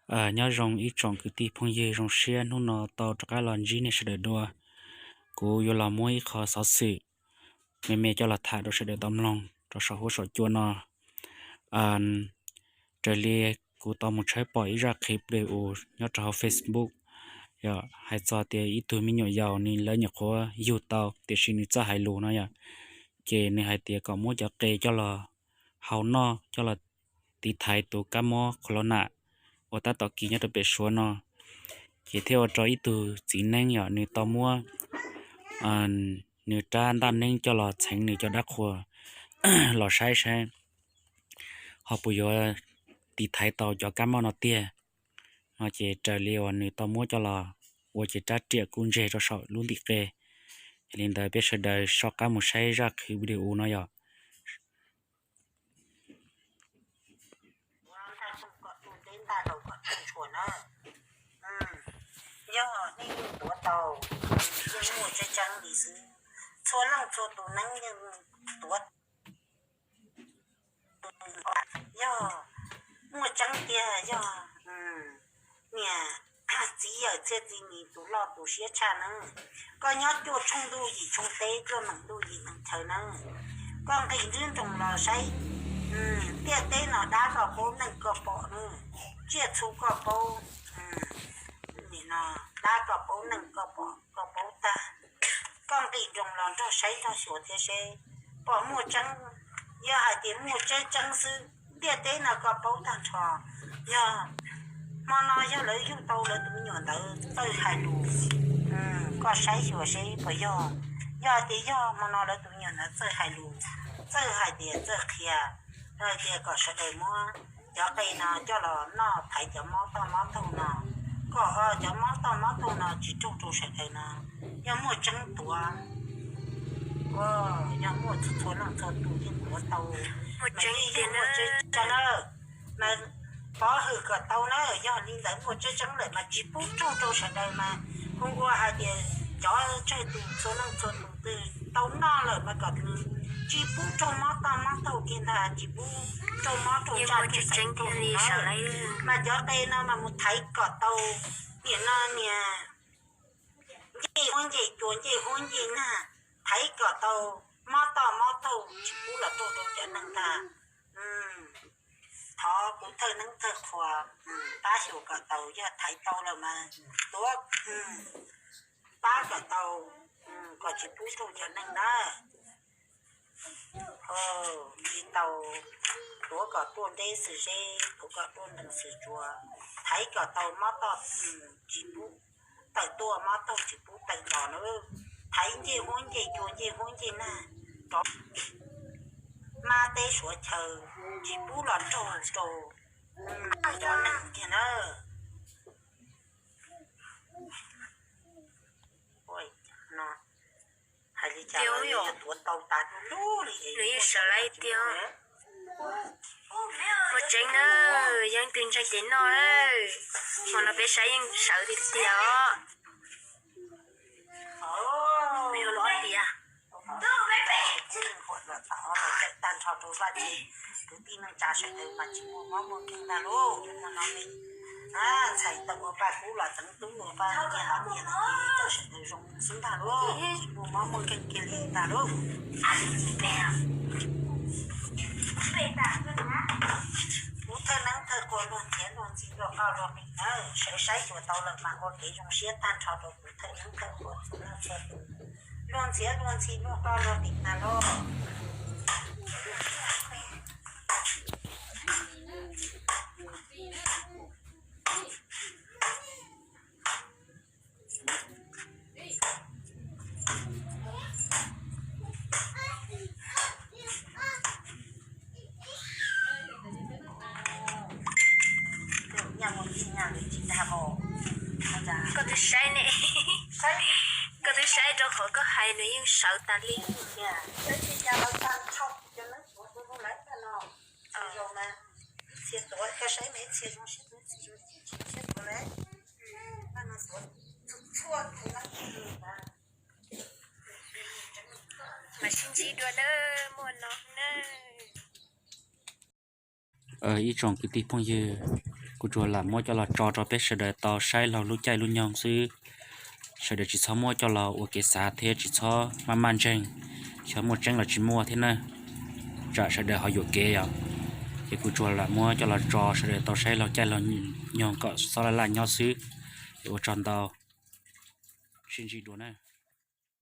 Nyob zoo ib tsoom kwv tij phooj ywg, zoo siab hnub no tau rov qab los ntsib nej sawv daws dua. Kuv yuav los muab ib qho xov xwm me me coj los tham rau sawv daws tau mloog rau saum huab saum cua no. Raws li kuv tau mus tshawb pom ib zaj qhia pliag u nyob rau hauv Facebook, yog hais txog tias ib tug me nyuam yaus nws lawv nyuam qhuav yug tau tiam sis nws txawj hais lus no yom, ces nws hais tias kom muab cov qe coj los hau noj coj los tiv thaiv tus kab mob khaus los nam uas tab tom kis nyob rau pem Suav no, ces thiaj ua rau ib tug txiv neeb yom nws tau muab nws rab ntaj neeb coj los txheev nws cov dab qhuas los saib saib ho puas yuav tiv thaiv tau cov kab mob no tiag no. Ces raws li uas nws tau muab coj los ua ces rab riam kuj ntseg rau saum lub ntim qe. Yog li ntawd peb sawv daws soj qab mus saib zaj qhia video no yom. Yog nej yeej tuav tau, yeej muaj tseeb tseeb li xwb. Txhua leej txhua tus neeb yeej tuav. Yog muaj tseeb tiag, yog niam txiv yawm txhiaj txiv mis tus loj tus siab tshaj neeb. Koj nyob cuaj tshooj ntuj yim tshooj teb, cuaj meem ntuj yim meem chaw neeb. Koj nqis nruab nroos los saib ntiaj teb no, dab koj paub neej koj pom neeb, tsiaj txhu koj paub, nim no dab koj paub neej koj pom koj paub tag. Koj nqis nroos los nrog saib nrog xyuas thiab seb pom muaj tseeb. Yog hais tias muaj tseeb tseeb xwb, ntiaj teb no koj paub tag nrho. Yog hmo no yog lawv yug tau lawv tus me nyuam ntawd txawj hais lus, koj saib xyuas seb puas yog. Yog hais tias yog hmo no lawv tus me nyuam ntawd txawj hais lus, txawj hais tias txawj qhia, hais tias kom sawv daws muab cov qe no coj los noj thaiv cov mob toj mob taug no, kom cov mob toj mob taug no tsis raug rau sawv daws no. Yog muaj tseeb tuav, yog muaj txhua txhua leej txhua tus yeej tuav tau, mas yeej muaj tseeb tseeb na, mas pov hwm kom tau na. Yog li ntawd muaj tseeb tseeb lawm mas tsis pub raug rau sawv daws mas hu ua hais tias cov tsawg tus txhua leej txhua tus twg tau noj lawm mas kom nws tsis pub raug mob toj mob taug kiag ntag, tsis pub raug mob raug tsaj raug xaiv raug lus na. Mas cov qe no mas mus thaiv kom tau niam no niam ncej huab ncej cua ncej huab ncej nag, thaiv kom tau mob toj mob taug tsis pub los raug rau cov neeg ntag. Thov kuv thawj neeb thawj qhua pab xyuas kom tau, yog thaiv tau lawm mas tuav pab kom tau, kom tsis pub raug cov neeg na. Li tau, tuav kom tuaj nreb xwm zeb, tuav kom tuaj nrees xwm tsuas, thaiv kom tau mob toj tsis pub tawm tuaj, mob taug tsis pub tawm los na. Thaiv ncej huab ncej cua ncej huab ncej nag, rov mab teb suav chaw tsis pub los raug rau cov neeg kiag na. Hais li cas tuav tau tas du lug li, nws yeej sawv laiv tiag. Muaj tseeb na, yog leej twg ntseeg ces noj, hmo no peb saib yeej sawv tiag tiag os. Yog los tias tag nrho rau vaj tse kwv tij neej tsa sawv daws mas tsis muaj mob muaj nkeeg ntag lauj. Ntxhais tau ua paj kub los teev tub ua paj nyiaj los nyiaj, rau sawv daws zoo xwb ntag lauj, tsis muaj mob muaj nkeeg kiag li ntag lauj. Kuv thawj neeb thawj qhua luag ntxhiav luag ntxhi luag qoj luag qis nawb, sawv saib xyuas tau lawm mas ua kev zoo siab tag nrho rau kuv thawj neeb thawj qhua txhua leej txhua tus. Luag ntxhiav luag ntxhi luag qoj luag qis tag lauj. Koj twb saib ne, koj twb saib rau qhov koj hais nws yeej sawv tas li. Mas sib ntsib dua nawb, muaj no nawb. Ib tsoom kwv tij phooj ywg, Kuv tsuas lam muab coj los tso rau peb sawv daws tau saib laug lub caij lub nyoog xwb. Sawv daws tsis txhob muab coj los ua kev xav thiab tsis txhob maj maj ntseeg, xyov muaj tseeb los tsis muaj thiab na, tsam sawv daws ho yuam kev yom. Ces kuv tsuas lam muab coj los tso sawv daws tau saib laug caij laug nyoog kom xob laj laj nyob xwb. Es ua tsaug ntau, sib ntsib dua na.